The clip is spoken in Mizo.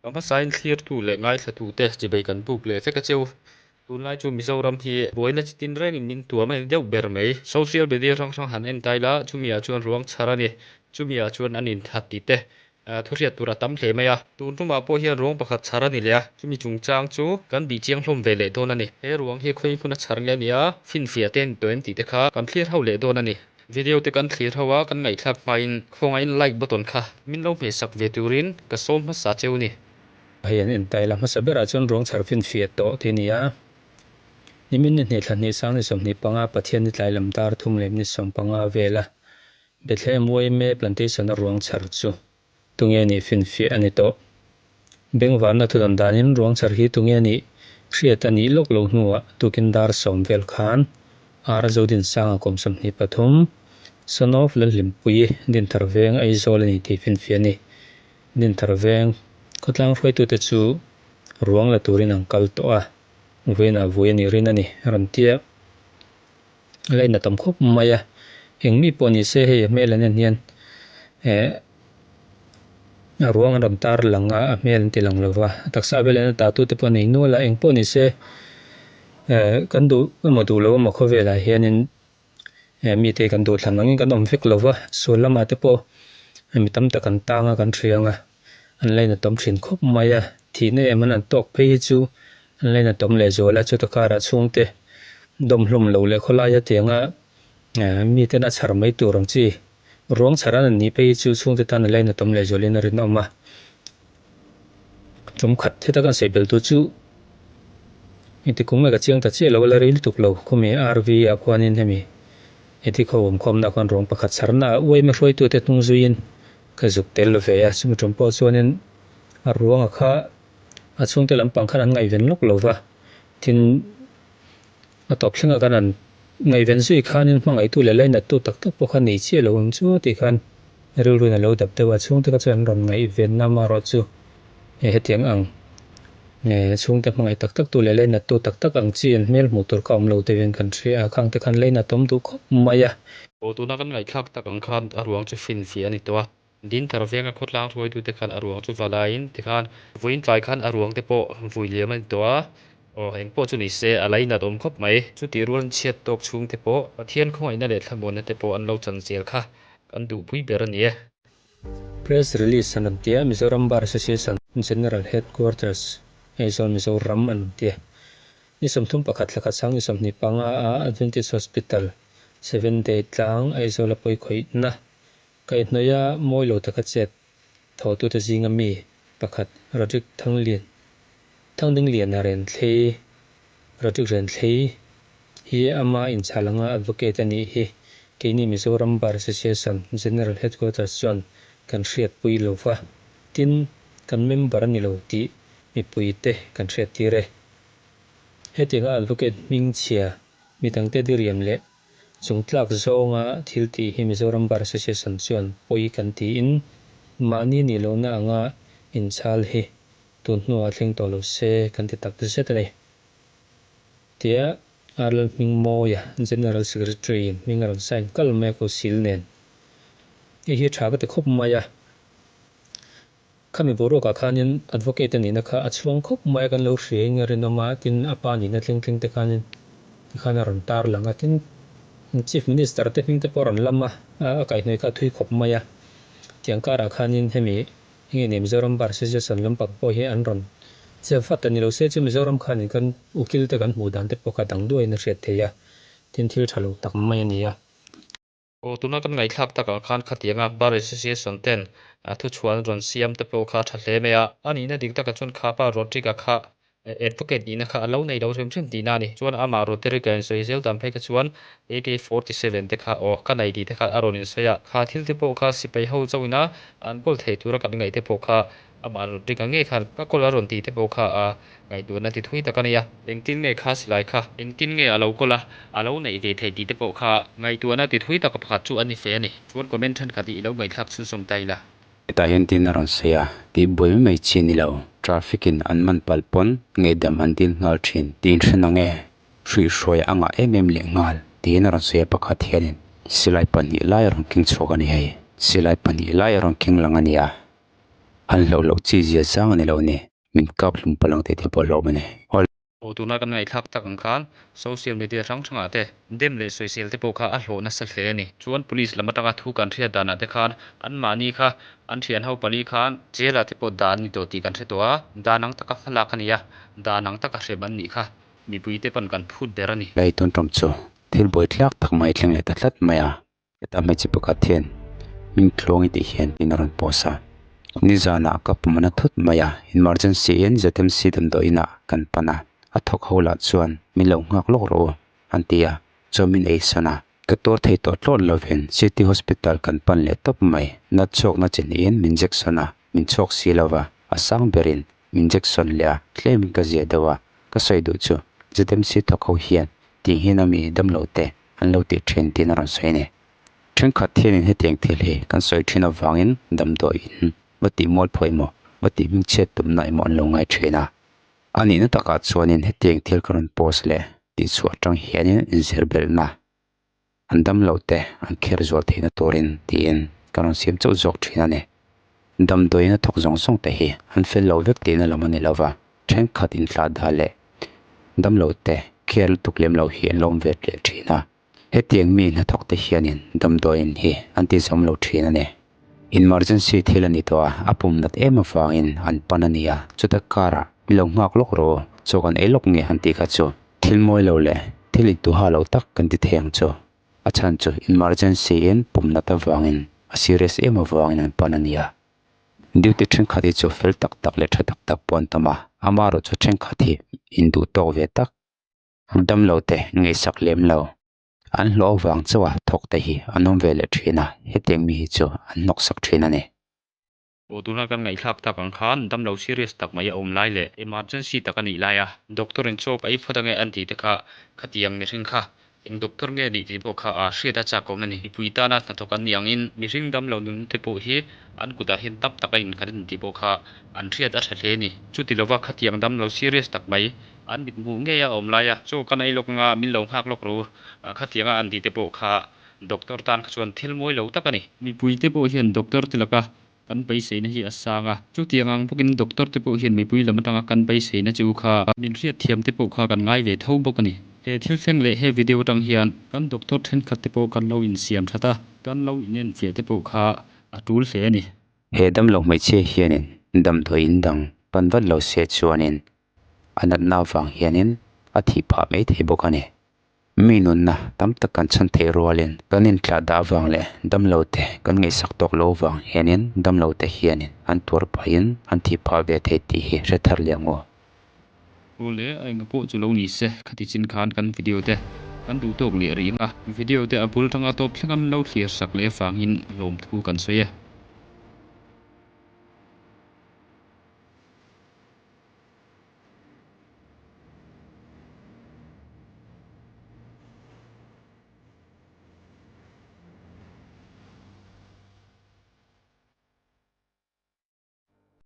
Ka hmasain thlirtu leh ngaithlatute chibei kan buk leh vek a cheu. Tunlai chu Mizoram hi buaina chi tin rengin min tuam a ni deuh ber mai. Social media hrang hrang han en tai la, chumiah chuan ruang chhar a ni, chumiah chuan an inthat tih te thu hriat tur a tam hle mai a. Tun tumah pawh hian ruang pakhat chhar a ni leh a, chumi chungchang chu kan bih chiang hlawm ve leh dawn a ni. He ruang hi khawi hmuna chhar nge a nia, finfiah te a ni tawh em tih te kha kan thlir ho leh dawn a ni. Video te kan thlir ho a, kan ngaihthlak hmain khawngaihin like button kha min lo hmehsak ve turin ka sawm hmasa cheu ni. Hei an entail a, hmasa berah chuan ruang chhar finfiah tawh tih a ni a. Nimin ni hnih thla hnih sang ni 25 Pathian ni tlai lam dar thum leh ni 15 vela Bethlehem yma Plantation a ruang chhar chu tunge nih finfiah a ni tawh. Bengvarna thudawn danin ruang chhar hi tunge nih hriat a nih lawk loh hnuah tukin dar sawm vel khan Ar Zodinsanga kum 23, son of Lalhlimpuii Dinthar Veng Aizawl a ni tih finfiah a ni. Dinthar Veng khawtlang hruaitute chu ruang la turin an kal tawh a, vawiinah vui a nih rin a ni a rawn ti a. La in a tam khawp mai a, eng mi pawh ni se hei a hmel an en hian eh a ruang an rawn tar lang a, a hmel an ti lang lo va, a taksa vel hian a tah tu te pawh a nei nual a, eng pawh ni se eh kan duh emaw duh lo emaw khawvelah hianin eh mite kan duh thlan angin kan awm vek lo va, sual lamah te pawh mi tam tak an tang a kan hria ang a. An lainatawm thin khawp mai a, thihna em an han tawk phei hi chu an lainatawm leh zual a, chuta karah chhungte dawm hlawm lo leh khawlaia tianga miten a chhar mai tur ang chi ruang chhar an han nih phei hi chu chhungte tan a lainatawm leh zualin a rinawm a. Tum khat heta kan sawi belh tur chu engti kum nge ka chiang ta chiah lo a la rei lutuk lo, khumi RV ah khuanin hemi heti khaw awmkhawmna khuan ruang pakhat chharna ah uaima hruaitute hnung zuiin Ka zuk tel ve a, chumi tum pawh chuanin a ruanga kha a chhungte lampang khan an ngaihven lawk lo va, tin a tawp thlengah khan an ngaihven zui khanin hmangaihtu leh lainattu tak tak pawh kha nei chiah lo ang chu tih khan rilruin a lo dap deuh a, chhungte kha chuan an rawn ngaihven a amaherawh chu hetiang ang chhungte hmangaih tak tak tu leh lainattu tak tak ang chi an hmel hmuh tur kha awm lo deuhin kan hria a, khangte khan lainatawm duh khawp mai a. Aw tuna kan ngaihthlak tak ang khan a ruang chu finfiah a ni tawh a, Dinthar venga khawtlang hruaitute khan a ruang chu va laiin tikhan vawiin tlai khan a ruang te pawh vui liam a ni tawh a, aw eng pawh chu ni se a lainat awm khawp mai. Chutih rualin chhiat tawk chhung te pawh Pathian khawngaihna leh thlamuanna te pawh an lo chan zel kha kan duhpui ber a ni e. Press release an rawn ti a, Mizoram Bar Association General Headquarters, Aizawl Mizoram an rawn ti a. Ni 31 thla khat sang ni 25 a Adventist Hospital, Seven Day tlang Aizawl a pawikhawihna kaihhnawih a mawi lo taka chet thawhtute zinga mi pakhat Rodrick Thanglian Thangdingliana Renthlei Rodrick Renthlei hi ama inchhal anga advocate a nih hi keini Mizoram Bar Association General Headquarters chuan kan hriatpui lo va, tin kan member a ni lo tih mipuite kan hriattir e. Hetianga advocate hmingchhia midangte diriam leh chungtlak zawnga thil tih hi Mizoram Bar Association chuan pawi kan tiin mahni nih lohna anga inchhal hi tun hnuah thleng tawh lo se kan ti tak zet a ni. Tia R Lalhmingmawia, General Secretary in hming a rawn sign kal mai a ko sil nen. Hei hi tha ka ti khawp mai a. Khami boruakah khanin advocate a nihna kha a chhuang khawp mai a, kan lo hria in a rinawm a, tin a pa nihna thleng thleng te khanin tikhan a rawn tar lang a, tin Chief Minister te hming te pawh a rawn lam a, a kaihhnawih kha a thui khawp mai a, tiang karah khanin hemi enge ni Mizoram Bar Association lampang pawh hi an rawn che vat a ni lo se chu Mizoram khanin kan ukil te kan hmuh dan te pawh kha dang duaiin a hriat theih a, tin thil tha lo tak mai a ni a. Aw, tuna kan ngaihthlak takah khan khatianga Bar Association ten thuchhuah an rawn siam te pawh kha a tha hle mai a. A nihna dik takah chuan kha pa Rodrick-a kha advocate nihna kha a lo nei lo hrim hrim tihna a ni. Chuan amah Rodrick-a insawi zel dan phei kha chuan AK-47 te kha aw ka nei tih te kha a rawn insawi a. Kha thil te pawh kha sipai ho chauhin a an kawl theih tura kan ngaih te pawh kha amah Rodrick-a ngei khan ka kawl a rawn tih te pawh kha a Ngaihtuahna ti thui tak a nia. Engtin nge kha silai kha? Engtin nge a lo kawl a, a lo neih ve theih tih te pawh kha ngaihtuahna ti thui tak pakhat chu a ni fe a ni. Chuan comment thenkhat hi i lo ngaihthlak chhunzawm ta ila. Hetah hian tin a rawn sawi a, tih buai mai mai chi a ni lo. Traffic in an man palh pawn ngaihdam an dil nghal thin tih in hre nang e, hruihhruai a ngah em em leh nghal tiin a rawn sawi a pakhat hianin silai pahnih lai a rawn keng chhuak a ni hei. Silai pahnih lai a rawn keng lang a nia. Han hlauh loh chi zia zang a ni lo ni. Min kap hlum palh ang tih te pawh hlauhawm a ni. Aw. Aw tuna kan ngaihthlak tak ang khan social media hrang hrangah te dem leh sawisel te pawh kha a hlawh nasa hle a ni. Chuan police lam atanga thu kan hriat danah te khan anmahni kha an thian ho pali khan jail ah te pawh dah an ni tawh tih kan hre tawh a, dan ang taka hmalak a ni a, dan ang taka hrem an nih kha mipui te pawn kan phut ber a ni. Lei tun tum chu thil buaithlak tak mai thleng leh ta tlat mai a. Heta hmeichhe pakhat hian hming tluang i tih hian in a rawn post a. Nizanah ka pum a na thut mai a, emergency in ZMC damdawi inah kan pan a, a thawk ho lah chuan min lo nghak lawk rawh u an ti a, chaw min ei sawn a. Ka tuar thei tawh tlawt lovin City Hospital kan pan leh tawp mai, nat chhuakna chi hnihin min jection a, min chhuak si lo va, a sang berin min jection leh a, tlemin ka zia deuh a, ka sawi duh chu ZMC thawk ho hian tih hian a mi damlo te an lo tih thin tiin a rawn sawi a ni. Thenkhat hianin hetiang thil hi kan sawi thin avangin damdawi in va tih mualpho emaw, va tih hmingchhiat tumna emaw an lo ngai thin a. A nihna takah chuanin hetiang thil ka rawn post leh tih chhuah atang hianin inzir belhna an damloh te an kher zual theihna turin tiin ka rawn siam chauh zawk thin a ni. Damdawiin a thawk zawng zawng te hi an fel lo vek tihna lam a ni lova, thenkhat inthlah dah leh damlo te care lutuk lem lo hi an lo awm ve leh thin a. Hetiang mi hnathawk te hianin damdawiin hi an ti zawm lo thin a ni. Emergency thil a ni tawh a, a pum nat em avangin an pan a ni a, chuta karah mi lo nghak lawk rawh u, chaw kan ei lawk nge han tih kha chu thil mawi lo leh thil intuha lo tak kan ti thei ang chu. A chhan chu emergency in pum nat avangin a serious em avangin an pan a ni a. Duty thenkhat hi chu fel tak tak leh tha tak tak pawh an tam a, amaherawh chu thenkhat hi induh tawk ve tak, damlo te ngaihsak lem lo, an hlawh avang chauh a thawk te hi an awm ve leh thin a, hetiang mi hi chu an hnawksak thin a ni. Aw tuna kan ngaihthlak tak ang khan damlo serious tak mai a awm lai leh emergency tak a nih lai a, doctor in chaw ka ei phawt ange an tih te kha khatiang mihring kha Eng doctor nge nih tih pawh kha a hriat a chak awm a ni. Mipui tana hnathawk an nih angin mihring damlo nun te pawh hi an kutah hian tam tak a innghat a ni tih pawh kha an hriat a tha hle a ni. Chuti lova khatiang damlo serious tak mai an mithmuh ngei a awm laia chaw kan ei lawk anga min lo nghak lawk ru khatianga an tih te pawh kha doctor tan kha chuan thil mawi lo tak a ni. Mipui te pawh hian doctor te laka Kan beiseina hi a sang a, chutiang ang bawkin doctor te pawh hian mipui lam atanga kan beiseina chu kha min hriatthiam te pawh kha kan ngai ve tho bawk a ni. He thil thleng leh he video atang hian kan doctor thenkhat te pawh kan lo insiam that a, kan lo inenfiah te pawh kha a tul hle a ni. He damlo hmeichhia hianin damdawi in dang pan vat lo se chuanin a natna avang hianin a thih phah mai thei bawk a ni. Mi nunna tam tak kan chhan theih rualin kan intlah dah avang leh damlo te kan ngaihsak tawk lo avang hianin damlo te hianin an tuar pahin an thih phah ve thei tih hi hre thar leh ang aw. Aw le, a enga pawh chu lo ni se, khati chin khan kan video te kan duh tawk leh rih ang a, video te a bul tanga tawp thleng an lo thlir sak leh avangin lawmthu kan sawi e.